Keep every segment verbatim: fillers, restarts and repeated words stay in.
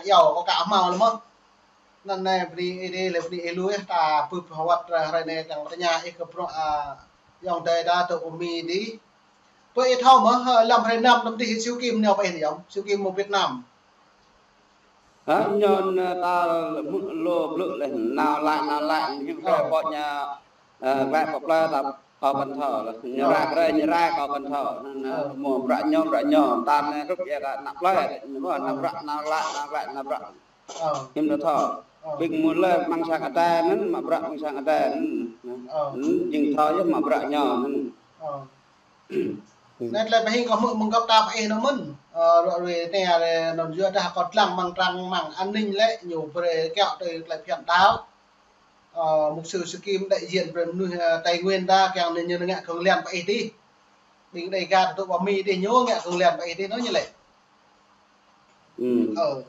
yua kơ ka hmâo lĕ mơ̆. Anŭn anai bơni ih dih, lĕ bơni ih lui, ta bưp hơwăt hrơi anai kiăng tơña ih kơ bruă, a, ayŏng adơi ta tơ ƀơi Mi dih. Pơ ih thâo mơ̆, ơ, lăm hrơi năm năm dih Siu Kim nao pơ ih anai yơh, Siu Kim mơ̆ng Việt Nam. Hă, ñu anŭn, ơ, ta lu blư̆ lĕ nao laĭ, nao laĭ, hiư̆m kơ pô ñu, ơ, glaĭ pơ plơi ta kâo kăn thâo lĕ. Ñu rai brơi, ñu rai kâo kăn thâo. Anŭn, ơ, mơ̆ bruă ñu, bruă ñu, ta anai hrup yơh ta ană plơi, ñu mơ̆ nao bruă, nao laĭ, nao laĭ, nao bruă. Hiư̆m ta thâo. Ƀing mơ̆ lĕ mơ̆ng sang adai anŭn, mă bruă mơ̆ng sang adai anŭn. Anŭn, jing thâo yơh mă bruă ñu anŭn. Anai tơlơi pơhing kâo hmư̆ mơ̆ng gŏp ta pơ ih anŭn mơ̆n. Ơ, ruă ruai anai, anŭn yua dah kâo lăng mơ̆ng trang mạng an ninh lĕ, ñu brơi kiaŏ tui tơlơi phiăn đaŏ. Ơ, mục sư Siu Kim đại diện brơi mơnuih, ơ, Tây Nguyên ta kiăng anai ñu ngă kơ̆ng lian pơ ih dih. Ƀing Đêga tơ ƀơi Mi dih ñu ngă kơ̆ng lian pơ ih dih anŭn ñu lĕ. Ơ.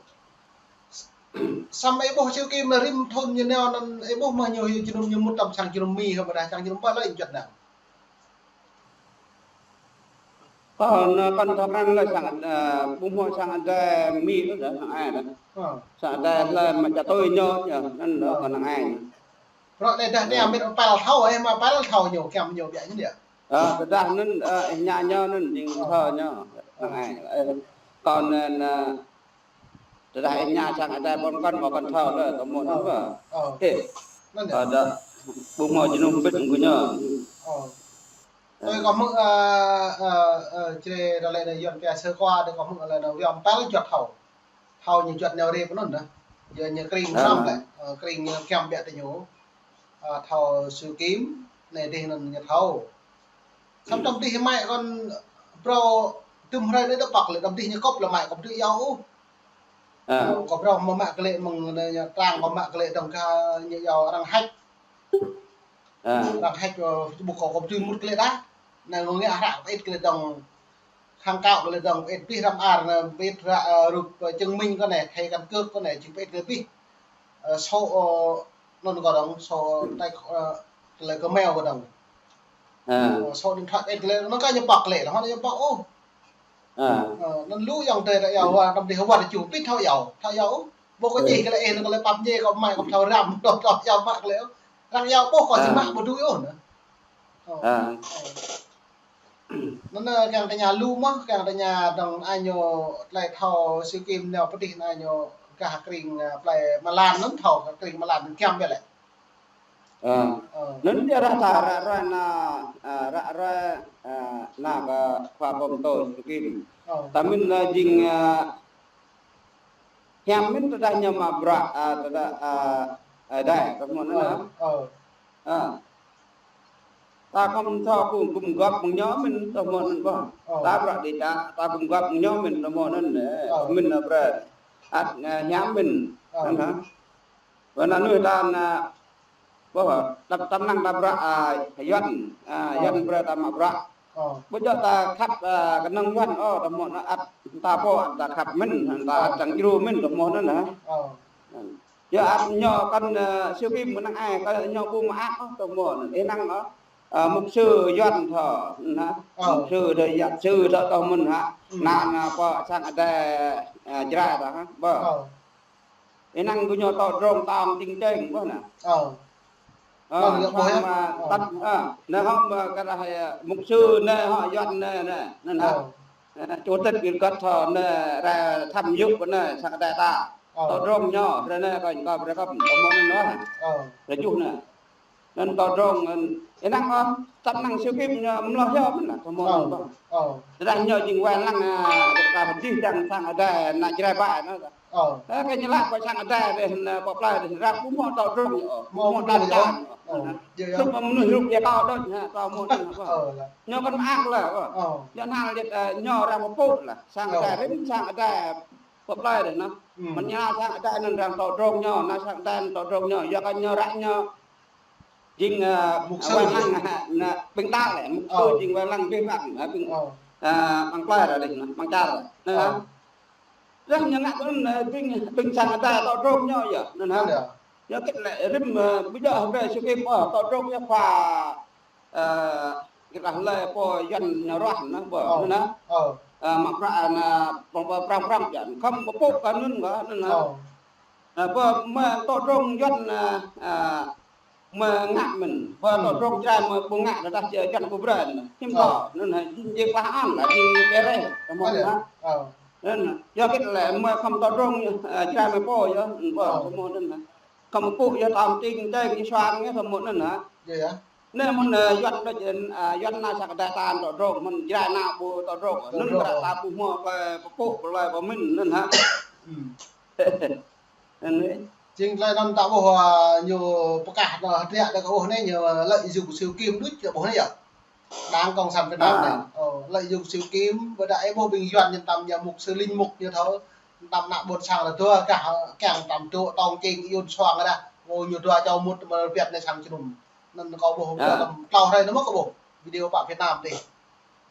Samơ̆ ih ƀuh Siu Kim rĭm thŭn ñu nao anŭn ih ƀuh mơ̆ ñu, ñu jơnum ñu mŭt tơm sang jơnum Mi hă ƀôdah sang jơnum pă lơi juăt nao. Kâo anŭn kăn thâo krăn lơi sang, ơ, ƀuh mơ̆ sang adai Mi lu dah, sang ai dah. Sang adai lơi mă čă tui ñu, ñu anŭn dah kăn ai. Bruă anai dah anai amĭ păl thâo, ơ, mă păl thâo ñu, kiăng ñu biă ñu yơh. Ơ, tơdah anŭn, ơ, ih ña ñu anŭn, jing thâo ñu. Ơ. Anai, ơ, kâo anŭn, ơ, tơdah ih ña sang adai ƀôn kăn, kâo kăn thâo lĕ, tơmơ̆ anŭn mơ̆. Ơ. Ơ, dah, ƀuh mơ̆ jơnum ƀĭt kơ ñu. Ơ. Tui kâo hmư̆, ơ, ơ, ơ, čre ră lĕ anai Yuan pia sơ khua, tui kâo hmư̆ lĕ anai Yuan păl juăt thâo. Thâo ñu juăt nao rai pơ anŭn dah. Yua ñu kring hrăm lĕ, ơ, kring ñu kiăng biă tơ ñu. Ơ, thâo Siu Kim, anai dih anŭn ñu thâo. Samơ̆ tơm dih mă kâo phrâo tơm hrơi anai dơ̆ng păk lĕ, tơm dih ñu kŏp lĕ mă kâo ƀu dưi iâu ôh. Ơ. Kâo phrâo mă mă kơ lĕ mơ̆ng anai ñu trang kâo mă kơ lĕ dơ̆ng kơ ñu iâu arăng hack. Ơ. Arăng hack, ơ, Facebook kâo, kâo ƀu dưi mŭt kơ lĕ dah. Anai ngă hră pơĭt kơ lĕ dơ̆ng. Khăng kâo kơ lĕ dơ̆ng pơĭt pih răm ar anai, pơĭt hră, ơ, rup, ơ, chứng minh kơ anai, thẻ căn cước kơ anai, jing pơĭt kơ lĕ pih. Ơ, số, ơ, anŭn kơ dơ̆ng, số tài, ơ, kơ lĕ Gmail kơ dơ̆ng. Ơ, số điện thoại pơĭt kơ lĕ, anŭn kơ ñu pŏk kơ lĕ, anŭn ñu pŏk ôh. Ơ, anŭn lu ayŏng adơi ta iâu, wa, tơm dih wa ta ču pĭt thâo iâu, thâo iâu ôh. Ƀu kơ djai kơ lĕ, ơ, anŭn kơ lĕ pap djai kâo mă, kâo thâo răm, thâo, thâo iâu mă kơ lĕ. Arăng iâu ƀuh kâo či mă ƀu dưi ôh anŭn. Ơ. Anŭn, ơ, kiăng tơña lu mơ̆, kiăng tơña dơ̆ng ai ñu tơlơi thâo Siu Kim nao pơ dih anai ñu gah kring, ơ, plơi Mơlan anŭn thâo kring Mơlan anŭn kiăng biă lĕ. Ơ. Ơ. Anŭn yơh ră ta ră ruai anai, ơ, ră ruai, ơ, anai kơ khua pơtô Siu Kim. Ơ. Ta mĭn anai jing, ơ, hiam mĭn tơdah ñu mă bruă, ơ, tơdah, ơ, ơ, adai, tơmơ̆ anŭn. Ơ. Ơ. Ơ. Ta khŏm thâo gum, gum gŏp mơ̆ng ñu mĭn tơmơ̆ anŭn ƀơh. Ơ. Ta bruă dêh čar, ta gum gŏp mơ̆ng ñu mĭn tơmơ̆ anŭn, ơ, ơ, mĭn, ơ, brơi. Ăt, ơ, hiam mĭn. Ơ. Anŭn hă. Wơ̆t anŭn ta anai, ơ, ƀơh, tăm, tăm năng ta bruă, ơ, Yuan, ơ, ơ, Yuan brơi ta mă bruă. Ơ. Ƀu djơ̆ ta khăp, ơ, kơnơ̆ng Yuan, ơ, tơmơ̆ anŭn ăt ta pô, ăt ta khăp mĭn, ta ăt čang djru mĭn tơmơ̆ anŭn hă. Ơ. Yua ăt ñu kăn, ơ, Siu Kim mơ̆ng anai, kơ ñu ƀu mơak ôh, tơmơ̆ anŭn. Ih năng ôh, ơ, mục sư Yuan thâo, anŭn hă. Ơ. Mục sư dah, giáo sư dah tơmơ̆ anŭn hă. Ơ. Anŭn, anŭn pô sang adai, ơ, Jrai dah hă, ƀơh. Ơ. Ih năng gơñu tŏ drông tŏng jing jeng ƀơh anŭn. Ơ. Ơ, anŭn yơh ƀơh yơh. Ơ. Tăm, ơ, anŭn hŏm, ơ, kơ dah, ơ, mục sư anŭn, hŏ Yuan anŭn, anŭn, anŭn hă. Ơ. Ơ, chủ tịch Nguyễn Cát Thọ anŭn, rai thăm yŭp anŭn sang adai ta. Ơ. Tŏ drông ñu, rai anŭn kơ ñu kơ brơi kơ tơmơ̆ anŭn ƀơh. Ơ. Rai juh anŭn. Anŭn tŏ drông, anŭn, ih năng ôh, tăm năng Siu Kim ñu mlâo hyu mơ̆n lah, tơmơ̆ anŭn ƀơh. Ơ. Tơdah ñu jing wai lăng, ơ, ta pơdih dăng sang adai ană Jrai ƀai anŭn. Ơ. Ơ, kơ ñu laĭ pơ sang adai dih, anŭn pơ plơi dih, ră ƀu hmâo tŏ drông ñu ôh. Ƀu hmâo tŏ drông ñu ôh. Ơ. Yơh, yơh. Sŭk mơnuih rup yơh kâo đôč, hă, tơmơ̆ anŭn ƀơh. Ơ, lah. Ñu kăn mơak lĕ ƀơh. Ơ. Ñu hal jĕt, ơ, ñu arăng pơpŭ lah. Sang adai rĭm, sang adai pơ plơi dih anŭn. Mơ̆n ñu hal sang adai anŭn arăng tŏ drông ñu, anŭn sang adai anŭn tŏ drông ñu. Yua kơ ñu ră ñu jing, ơ, mục sư wai lăng, anŭn ƀing ta lĕ, mục sư jing wai lăng bih băng, ơ, ƀing, ơ, ƀăng plơi dah dih, ƀăng čar. Anŭn hă. Dah ñu ngă anŭn, ơ, ƀing, ƀing sang adai tŏ drông ñu yơh, anŭn hă. Yơh. Ñu kĭt lĕ rĭm, ơ, ƀu djơ̆ hơdrơi Siu Kim, ơ, tŏ drông ñu khua, ơ, kĭt lĕ lơi pô Yuan ñu ruah anŭn ƀơh, anŭn hă. Ơ. a, mă prăk, a, na, prong, prong, prong, prong, jan. Khŏm pơpŭ kơ anŭn kơ, anŭn, a. Ơ. A, pơ mă tŏ drông Yuan, a, a, mă ngă mơ̆n. Pơ tŏ drông Jrai mă ƀu ngă, dah či Yuan ƀu brơi. Hiư̆m tŏ, anŭn, a, jing, jing pah an lah, jing kere, tơmơ̆, anŭn, a. Anŭn, a. Yua kơ lĕ mă khŏm tŏ drông, a, Jrai mă pô, yơh, pơ, tơmơ̆, anŭn, a. Khŏm pơpŭ yơh tam ting teng ñu suang yơh tơmơ̆ anŭn hă. Yơh, yơh. Anai mơ̆n, ơ, Yuan đôč, ơ, Yuan nao sa kơdai tan tŏ drông, mơ̆n Jrai nao ƀu tŏ drông. Anŭn kơ ta ƀu hmâo pơpŭ pơlơi pơmĭn anŭn hă. Anai. Jing tơlơi anŭn ta ƀuh, ơ, ñu pơkah anŭn hơdră đôč kơ ƀuh anai ñu lợi dụng Siu Kim đôč kơ ƀuh anai yơh. Đảng Cộng sản Việt Nam anai. Ơ, lợi dụng Siu Kim, ƀôdah ih ƀuh ƀing Yuan ñu tam ñu mục sư linh mục ñu thâo. Tam ană ƀôn sang lĕ dua gah, kiăng tam tŏ tong čing yun suang dah. Ơ, ñu dua čô mŭt mơ̆ Việt Nam sang čơnŭm. Anŭn kâo ƀuh, kâo tam tlâo hrơi anŭn mơ̆ kâo ƀuh. Video pơ Việt Nam dih.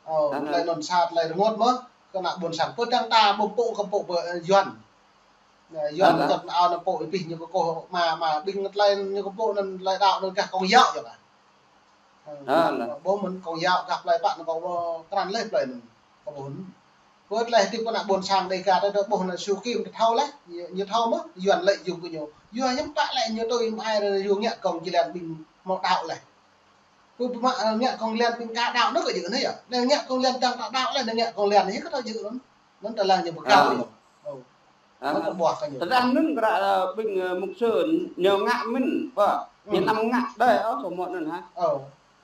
Ơ, tơlơi anŭn sa tơlơi rơngot mơ̆. Kơ ană ƀôn sang pơdang ta ƀu pơpŭ kơ pơpŭ pơ, ơ, Yuan. Ơ, Yuan čŏt ao anŭn pơpŭ ih pih ñu kơ kôh mă, mă ƀing tơlơi ñu kơ pơpŭ anŭn tơlơi đaŏ anŭn gah Công giáo yơh kơ. Ơ, ƀuh mơ̆n Công giáo gah plơi pă anŭn kâo ƀuh krăn laih plơi anŭn. Kâo ƀuh anŭn. Pơ tơlơi hơdip kơ ană ƀôn sang Đêga ta ƀuh anŭn Siu Kim ta thâo laih, ñu, ñu thâo mơ̆, Yuan lợi dụng kơ ñu. Yua hiư̆m pă lĕ ñu tui mă ai anŭn yua ngă kông či lĕ ƀing hmâo đaŏ laih. Pơ, pơ mă, ơ, ngă kông lĕ ƀing ka đaŏ anŭn kơ jing anai yơh. Anai ngă kông lĕ dang ta đaŏ laih, anai ngă kông lĕ anai kơ ta jing anŭn. Anŭn ta lăng ñu pơkal yơh. Ơ. Ơ. Anŭn ta ƀuh kơ ñu. Tơdah anŭn kơ, ơ, ƀing, ơ, mục sư ñu ngă mơ̆n, ƀă. Ñu năm ngă đơi, ơ, tơmơ̆ anŭn hă. Ơ.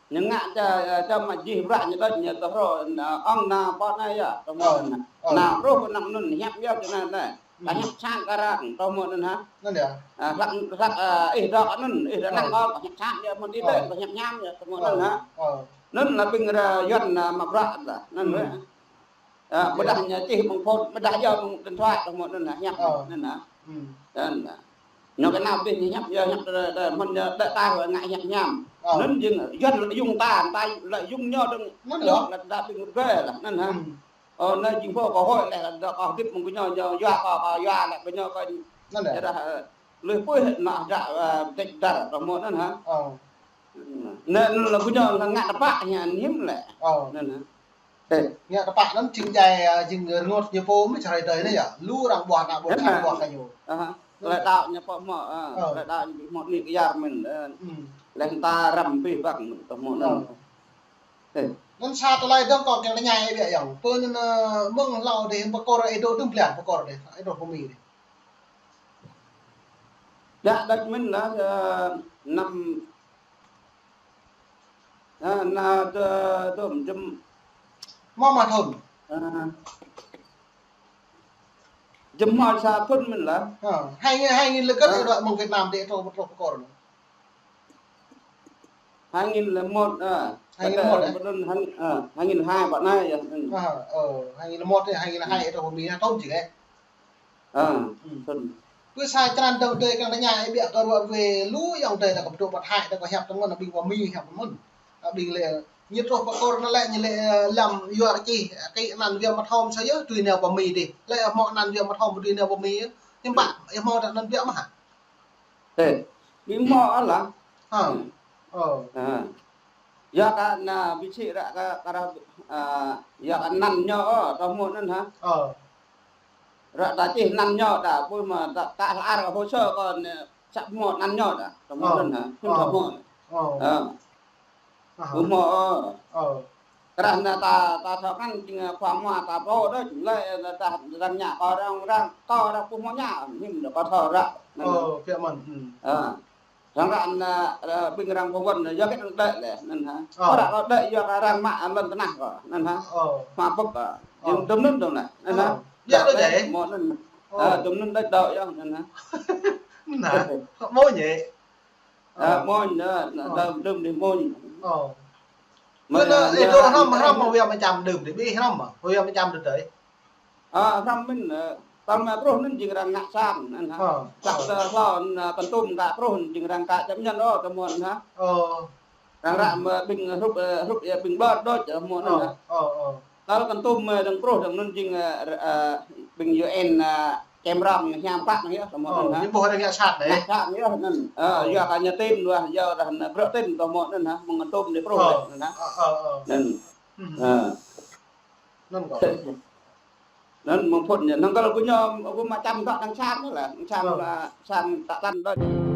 Ñu ngă ča, ơ, ča mă jih bră ñu đôč ñu tơhrô, ơ, ong na pơ anai yơh, tơmơ̆ anŭn hă. Ơ. Na truh kơ năm anŭn hiăp yơh čơ anai anai. Kơ hiăp sat kơ arăng, tơmơ̆ anŭn hă. Anŭn yơh. A, hlăk, hlăk, ơ, ih dŏ anŭn, ih dŏ năng ong, kơ hiăp sat yơh, mơ̆n ih đơi, kơ hiăp hiam yơh, tơmơ̆ anŭn hă. Ơ. Anŭn lĕ ƀing ră Yuan, ơ, mă bră dah, anŭn yơh. Ơ, ƀôdah ñu čih mơ̆ng phôn, ƀôdah yơh mơ̆ng điện thoại, tơmơ̆ anŭn hă, hiăp anŭn hă. Anŭn hă. Ñu kơ nao ƀing ñu hiăp, yơh hiăp, đơ, đơ, mơ̆n yơh, đơ ta ngă hiăp hiam. Anŭn jing, Yuan lợi dụng ta, ta lợi dụng ñu dơ̆ng, anŭn yơh. Lĕ ta ƀing rơgơi lah, anŭn hă. Ơ, anai jing pô kơ hơi lĕ, đơ kơ hơdip mơ̆ng kơ ñu, ñu yua kơ, kơ yua lĕ kơ ñu kơ, anŭn yơh. Dah, ơ, lui pui nă dah, ơ, dĕč dar, tơmơ̆ anŭn hă. Ơ. Anŭn, anŭn lĕ kơ ñu lĕ ngă tơpă ñu hiư̆m lĕ. Ơ. Anŭn hă. Ơ. Ngă tơpă anŭn jing djai, ơ, jing rơngot ñu pô mơ̆ čar Ơi Adai anai yơh. Lu arăng ƀuh ană ƀôn sang ƀuh kơ ñu. Ơ hă. Tơlơi đaŏ ñu pô hmâo, ơ, tơlơi đaŏ ñu pô hmâo anai kơ yar mơ̆n, ơ. Lĕ ta răm abih bang mơ̆n, tơmơ̆ anŭn. Ơ. Anŭn sa tơlơi dơ̆ng kâo kiăng tơña ih biă yơh. Pơ anŭn, ơ, mơ̆ng hlâo dih pơkor ih dŏ dŭm blan pơkor dih, ih dŏ pơ Mi dih. Đă đôč mơ̆n lah, ơ, năm, ơ, na, dơ, dơ̆m, jơ̆m. Mơ̆ mă thun. Ơ. Jơ̆m mơ̆ sa thun mơ̆n lah. Ơ, hai nghìn, hai nghìn lơ kơ̆t ih dŏ mơ̆ng Việt Nam dih truh, truh pơkor. Hai nghìn lẻ một, ơ. Hai nghìn lẻ một, ơ? Hai, ơ, hai nghìn hai ƀă anai yơh. Ơ, hai nghìn lẻ một, hai nghìn hai ih truh pơ Mi, hai thun jing, ơ. Ơ, thun. Pơ sa črăn dơ̆ng tơdơi kiăng tơña ih biă kơ ruă wai lu ayŏng adơi ta kơ pơdŏ pơthai ta kơ hiăp tơngon ƀing pơ Mi hiăp mơ̆n. Ƀing lĕ ñu truh pơkor anŭn lĕ ñu lĕ, ơ, lăm yua kơ čih, kơ anăn Việt Nam thom sa yơh, tui nao pơ Mi dih. Lĕ hmâo anăn Việt Nam thom tui nao pơ Mi yơh. Hiư̆m pă, ih hmâo anăn biă mơ̆ hă? Ơ, ƀing hmâo lah. Hă. Ơ. Ơ. Yua kơ anăn ƀing sĭ ră kơ, kơ ră, ơ, yua kơ anăn ñu, ơ, tơmơ̆ anŭn hă. Ơ. Ră ta čih anăn ñu ta, ƀu mă ta, ta hla kơ hồ sơ kơ anai, săp hmâo anăn ñu ta, tơmơ̆ anŭn hă. Hiư̆m tơmơ̆. Ơ. Ơ. Ơ hă. Ƀu hmâo, ơ. Ơ. Kơ ră anai ta, ta thâo krăn jing, ơ, khua mua ta pô đôč, lĕ, ơ, ta, ta ngă kơ arăng, arăng, kơ arăng ƀu hmâo ngă, hiư̆m dŏ kơ thâo ră. Ơ, kiăng mơ̆n. Ơ. Arăng ră anai, ơ, ƀing arăng pơwăn, yua kơ arăng đĕ lĕ, anŭn hă. Ơ. Kơ ră kơ đĕ yua kơ arăng mă lŏn tơnah kơ, anŭn hă. Ơ. Mă pơk kơ. Ơ. Jing tơm anŭn dơ̆ng lĕ, anŭn hă. Ơ. Đĕ lĕ, mơ̆ anŭn. Ơ, tơm anŭn đĕ dŏ yơh, anŭn hă. Anŭn hă. Mơ̆ ñu. Ơ, mơ̆n, ơ, đơ̆m, đơ̆m dih mơ̆n. Ơ. Mơ̆n, ơ, ih dŏ hrŏm, hrŏm mơ̆ Việt Nam čăm đơ̆m dih, ƀing ih hrŏm mơ̆ Việt Nam čăm đơ̆m dih. Ơ, hrŏm mơ̆n, ơ, tơl mă truh anŭn jing arăng ngă sang, anŭn hă. Ơ. Săp tơ hlâo, ơ, Kon Tum kơ truh jing arăng kơ čăm ñăn, ơ, tơmơ̆ anŭn hă. Ơ. Arăng ră mă ƀing hrup, ơ, hrup, ơ, ƀing ƀlŏr đôč, tơmơ̆ anŭn hă. Ơ, ơ. Tơl Kon Tum, ơ, dơ̆ng truh dơ̆ng anŭn jing, ơ, ơ, ƀing U N, ơ, Čem Rong hiam pă anŭn yơh, tơmơ̆ anŭn hă. Ơ, ñu ƀuh arăng ngă sat dih. Ngă sat anŭn yơh anŭn. Ơ, yua kơ ñu tin, yua, yua arăng brơi tin, tơmơ̆ anŭn hă, mơ̆ng Kon Tum dih truh dih anŭn hă. Ơ, ơ, ơ. Anŭn. Ơ. Anŭn kâo. Anŭn mơ̆ng phŭn ñu, năng kơ gơñu, gơñu mă čăm tŏ năng sang lah, sang lah, sang tŏ tăn đôč.